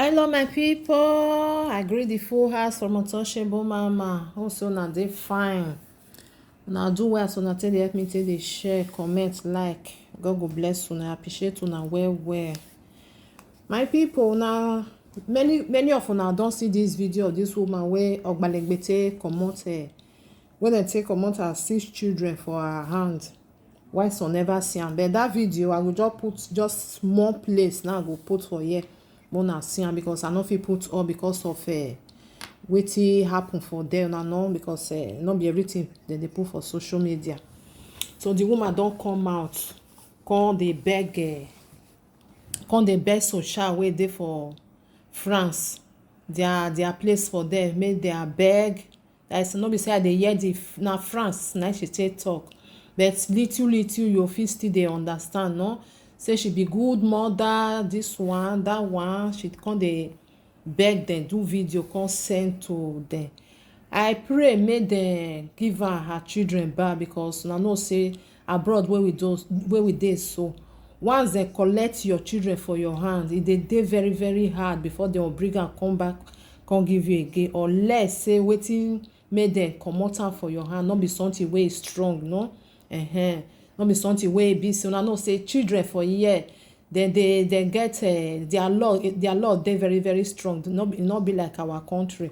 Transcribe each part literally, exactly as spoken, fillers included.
Hello, my people. I greet the full house from Untouchable Mama. Also, now they fine. Now do well, so now take the help me take the share, comment, like. God go bless you. I appreciate you now well, well. My people, now many many of you now don't see this video of this woman where Ogbalegbete comot, eh, when they take comot her six children for her hand. Why some never see am? But that video, I go just put just small place now. I go put for here. Mona see am because I no fit put all because of uh, wetin happen for there. Una know because uh, no be everything dem dey put for social media. So the woman don come out, come dey beg, uh, come dey beg social wey dey for France, their their place for there, make their beg. That is no be say I dey hear the f- na France na she take talk, but little little you fit still dey understand, no? Say she be good mother, this one, that one. She come dey beg them, do video, come send to them. I pray make them give her her children back because una know say abroad where we do where we dey so, once they collect your children for your hand, it dey dey very very hard before they will bring and come back, come give you again, unless say waiting make them comot am for your hand, not be something way strong, no. Uh-huh. Not be something way be so. I know say children for here, then they they get uh, their law their law they very very strong, not be, not be like our country.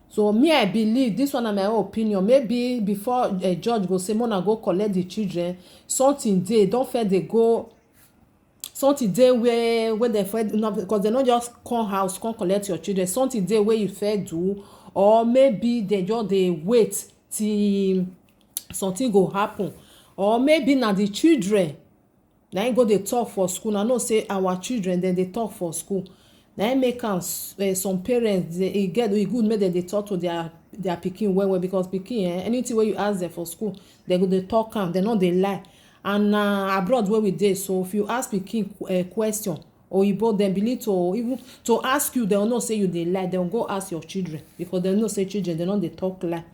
So me, I believe this one na my own opinion. Maybe before a judge go say mona go collect the children, something dey don fair dey go, something dey where where they fair, no, because they no just come house come collect your children. Something dey where you fair do, or maybe they just dey wait till something go happen, or maybe na the children na im go dey talk for school. I know say our children dem dey talk for school. Na im make am s- eh, some parents dey e get e good make dem dey talk to their their pikin well well, because pikin, eh, anything wey you ask them for school, dem go dey talk am, dem no dey lie. And na abroad wey we dey, so if you ask pikin qu- eh, question, oyibo dem believe to even to ask you, dem know say you dey lie, dem go ask your children, because dem know say children dem no dey talk lie.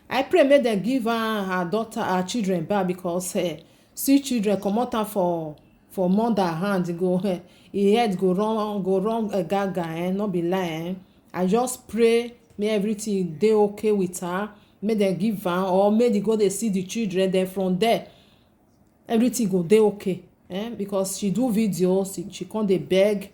I pray make dem give her her daughter her children back, because eh, see children comot am for for mother hand go eh, e head go run go run eh, gaga, eh, no be lie, eh. I just pray make everything dey okay with her, make dem give am, or make the go dey see the children dem from there, everything go dey okay, eh? Because she do video, she, she come dey beg,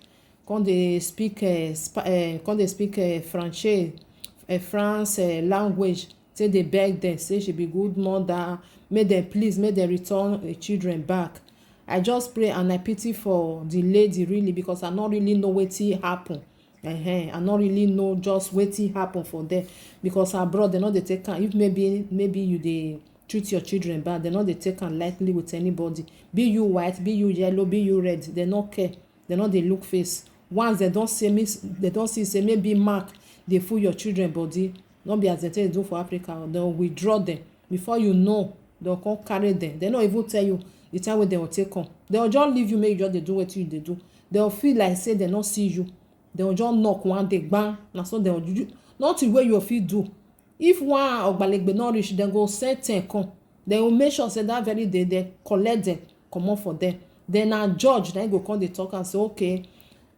come dey speak uh, sp- uh, come dey speak uh, French, uh, France uh, language, say dey beg them, say she be good mother, make them please make them return the children back. I just pray and I pity for the lady really, because I no really know wetin happen. Uh-huh. I no really know just wetin happen for there, because abroad they no dey take am. If maybe maybe you dey treat your children bad, they no dey take am lightly with anybody. Be you white, be you yellow, be you red, they no care. They no dey look face. Once they don say miss, they don see say maybe mark dey full your children body. No be as they take do for Africa, they will withdraw them. Before you know, they'll come carry them. They no even tell you the time when they will take come. They will just leave you, make you just dey do what you dey do. They will feel like say they no see you. They will just knock one day, bang. Na so they will do. Nothing wey you fit do. If one Ogbalegbe no reach, dem go send ten come. Dem go make sure say that very day they collect them, comot for them. Then na judge na him go come dey talk and say, okay,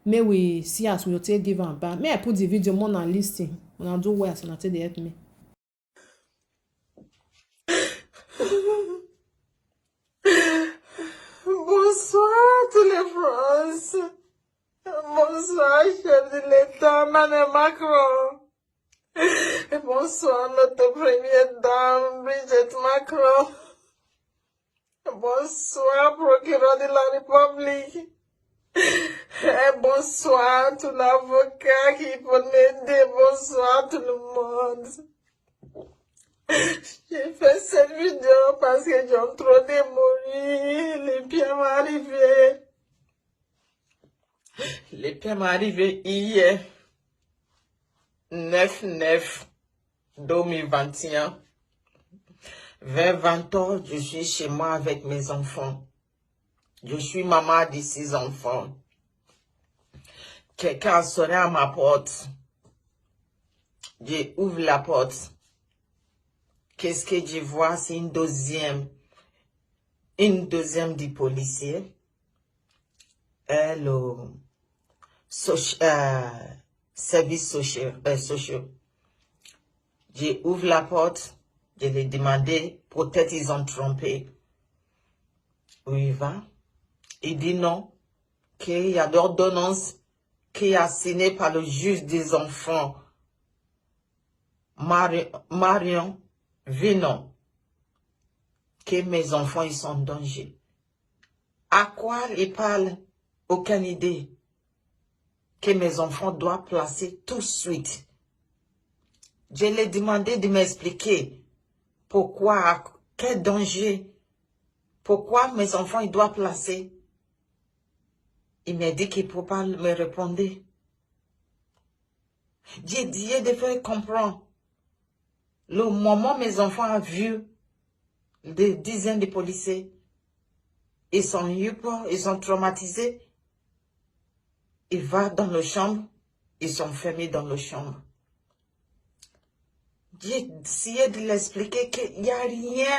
may we see as we go take give am back. May I put the video more na listen. Una do well as una take dey help me. Bonsoir tous les Français. Bonsoir, chef de l'État, Madame Macron. Bonsoir, notre première dame, Brigitte Macron. Bonsoir, procureur de la République. Et bonsoir, tout l'avocat qui peut m'aider. Bonsoir, tout le monde. J'ai fait cette vidéo parce que j'ai trop de mourir. Le pire m'est arrivé. Le pire m'est arrivé hier, neuf neuf deux mille vingt et un. Vers vingt heures, je suis chez moi avec mes enfants. Je suis maman de six enfants. Quelqu'un a sonné à ma porte. Je ouvre la porte. Qu'est-ce que je vois? C'est une deuxième, une deuxième du policier. Elle, euh, soci- euh, services sociaux, euh, sociaux. Je ouvre la porte, je lui demandais, peut-être ils ont trompé. Où il va? Il dit non, qu'il y a d'ordonnance qui est signée par le juge des enfants. Mari- Marion, venons, que mes enfants ils sont en danger. À quoi il parle? Aucune idée. Que mes enfants doivent placer tout de suite. Je lui ai demandé de m'expliquer pourquoi, quel danger, pourquoi mes enfants ils doivent placer. Il m'a dit qu'il ne peut pas me répondre. J'ai dit de faire comprendre. Le moment mes enfants ont vu des dizaines de policiers, ils sont eu peur, ils sont traumatisés. Ils vont dans le chambre, ils sont fermés dans le chambre. J'ai essayé de l'expliquer qu'il n'y a rien.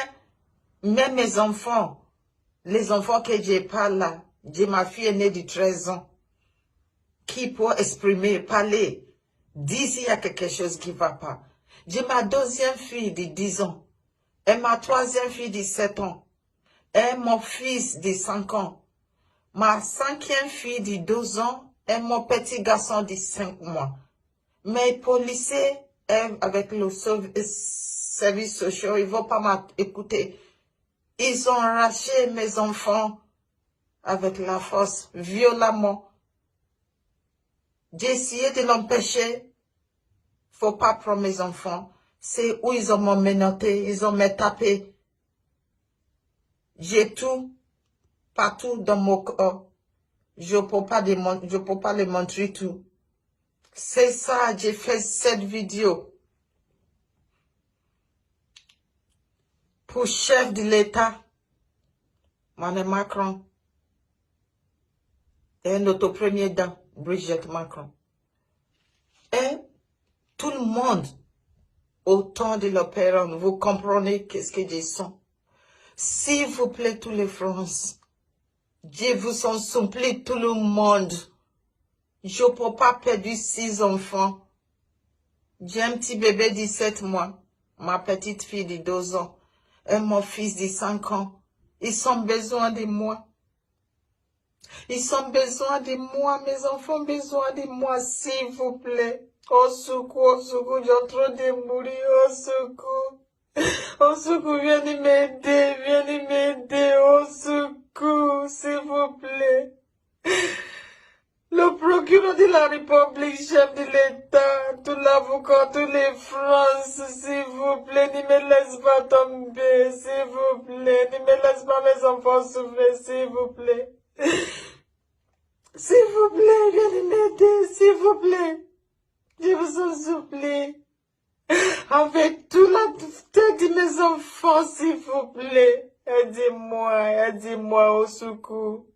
Même mes enfants, les enfants que j'ai pas là, j'ai ma fille aînée de treize ans, qui peut exprimer, parler, dire s'il y a quelque chose qui va pas. J'ai ma deuxième fille de dix ans et ma troisième fille de sept ans et mon fils de cinq ans, ma cinquième fille de douze ans et mon petit garçon de cinq mois. Mes policiers, euh, avec le serv- service social, ils vont pas m'écouter. Ils ont arraché mes enfants avec la force, violemment. J'ai essayé de l'empêcher. Faut pas prendre mes enfants. C'est où ils ont menotté, ils ont me tapé. J'ai tout, partout dans mon corps. Je peux pas démon- je peux pas les montrer tout. C'est ça, j'ai fait cette vidéo pour chef de l'État, Emmanuel Macron, et notre première dame, Brigitte Macron. Et tout le monde autour de l'opéra, vous comprenez qu'est-ce que je sens. S'il vous plaît, tous les Français, je vous en supplie, tout le monde, je peux pas perdre six enfants. J'ai un petit bébé de sept mois, ma petite fille de deux ans et mon fils de cinq ans. Ils ont besoin de moi. Ils ont besoin de moi. Mes enfants ont besoin de moi, s'il vous plaît. Au secours, au secours, j'ai trop de mourir. Au secours. Au secours, viens m'aider, viens m'aider. Au secours, s'il vous plaît. Le procureur de la République, chef de l'État, tout l'avocat, tous les Français, s'il vous plaît, ne me laisse pas tomber, s'il vous plaît, ne me laisse pas mes enfants souffrir, s'il vous plaît. S'il vous plaît, viens m'aider, s'il vous plaît. Je vous en supplie. Avec tout la tête de mes enfants, s'il vous plaît. Aidez-moi, aidez-moi au secours.